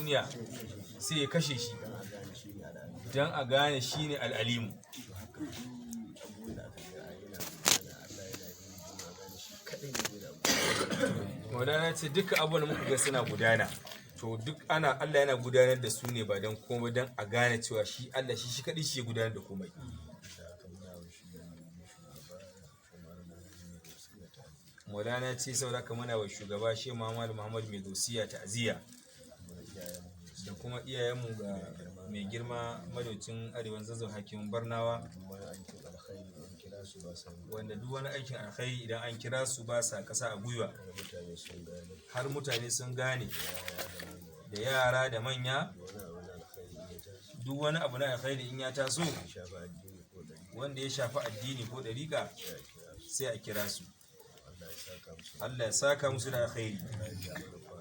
duniya sai ya kashe shi don a gane shi ne al'alimu. Maulana ce duka abubuwan da muka ga suna gudana, to duk ana Allah yana gudanar da su ne ba don komai, don a gane cewa shi Allah shi shi kaɗai shi ya gudanar da komai. Maulana ce saboda haka muna wa shugaba Shehu Muhammad Muhammad mai gausiya ta'aziyya da kuma iyayenmu ga mai girma madaucin arewan Zazzau, hakimin Barnawa, wanda duk wani aikin alkhairi idan an kira su ba sa kasa a gwiwa, har mutane sun gane, da yara da manya, duk wani abu na alkhairi in ya taso wanda ya shafi addini ko ɗariƙa sai a kira su. Allah ya saka musu da alkhairi,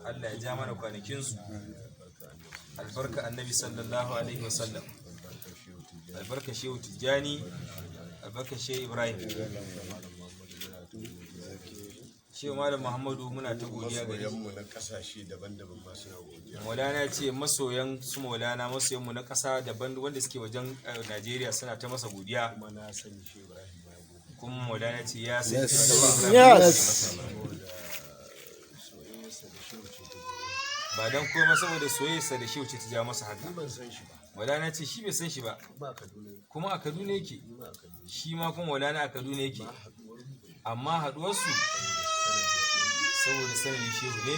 Allah ya ja mana kwanakinsu, albarka annabi sallallahu alaihi wasallam, albarka Shehu Tijjani, albarka Shehu Ibrahim. Shehu Malam Muhammadu, muna ta godiya gare shi. Masoyanmu na kasashe daban-daban ma suna godiya. Maulana ce masoyan su Maulana, masoyan mu na ƙasa daban wanda suke wajen Najeriya suna ta masa godiya. Kuma na sani shi Ibrahim ma ya gode. Kuma Maulana ce ya san cewa Ibrahim Soyayyarsa da shehu ce ta biyo. ba don komai saboda soyayyarsa da shehu ce ta ja masa haka. Ni ban san shi ba. Maulana ce shi bai san shi ba. Ba Kaduna yake. Kuma a Kaduna yake. Ni ma a Kaduna. Shi ma kuma Maulana a Kaduna yake. Haɗuwar mu amma haɗuwarsu saboda sanadin shehu ne.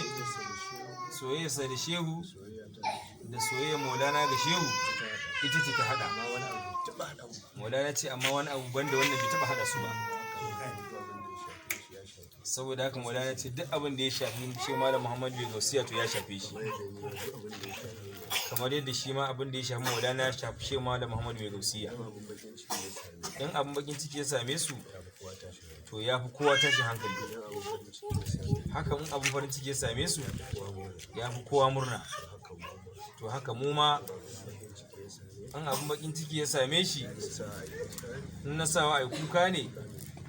soyayyarsa da shehu, Soyayyarsa da shehu soyayya ta da shehu da soyayyar Maulana ga shehu ta haɗa. ita ce ta haɗa. Amma wani abu bai taɓa haɗa mu ba. Maulana ce amma wani abu banda wannan bai taɓa haɗa su ba. Haka duk abin da ya shafe shi ya shafe. Saboda haka Maulana ce duk abin da ya shafi Shehu Malam Muhammad bai gausiya to ya shafe shi. Kamar yadda ni ma duk abin da ya shafe ni Kamar yadda shi ma abin da ya shafi Maulana ya shafi Shehu Malam Muhammad mai gausiya. abin bakin ciki ya same In abin bakin ciki ya same su ya fi kowa tashin hankali. to ya fi kowa tashin hankali. Idan abin farin ciki ya same Haka in abin farin ciki ya same su kowa murna. ya fi kowa murna. Haka mu ma To haka mu ma bakin ciki ya same in abin bakin ciki ya same shi sa a yi kuka ne, in na sawa a yi kuka ne,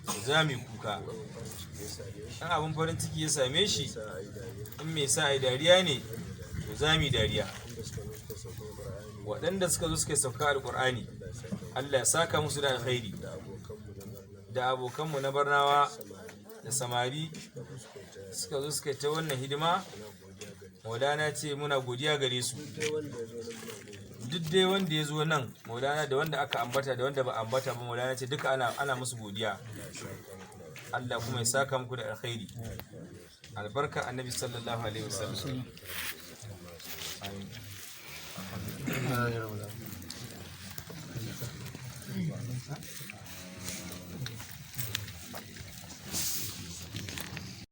to za mu yi kuka. abin farin ciki ya same shi In abin farin ciki ya same shi sa a yi dariya. in mai sa a yi dariya ne, to za mu yi dariya. Wanda suka zo suka sauka Qur'ani, Waɗanda suka zo suka sauka alƙur'ani, Allah ya saka Allah ya saka musu da alkhairi. da abokanmu na murna Da abokanmu na Barnawa samari da samari da suka yi ta suka zo suka yi ta wannan hidima, muna godiya gare Maulana ce muna godiya gare su. su. Dai wanda ya zo nan muna godiya. Duk dai wanda ya zo nan Maulana, da wanda aka ambata da wanda ba ambata ba, Maulana ce duka ana musu godiya. Allah ya saka muku da Allah kuma ya saka muku da alkhairi, albarka annabi sallallahu alaihi wasallam. Amin.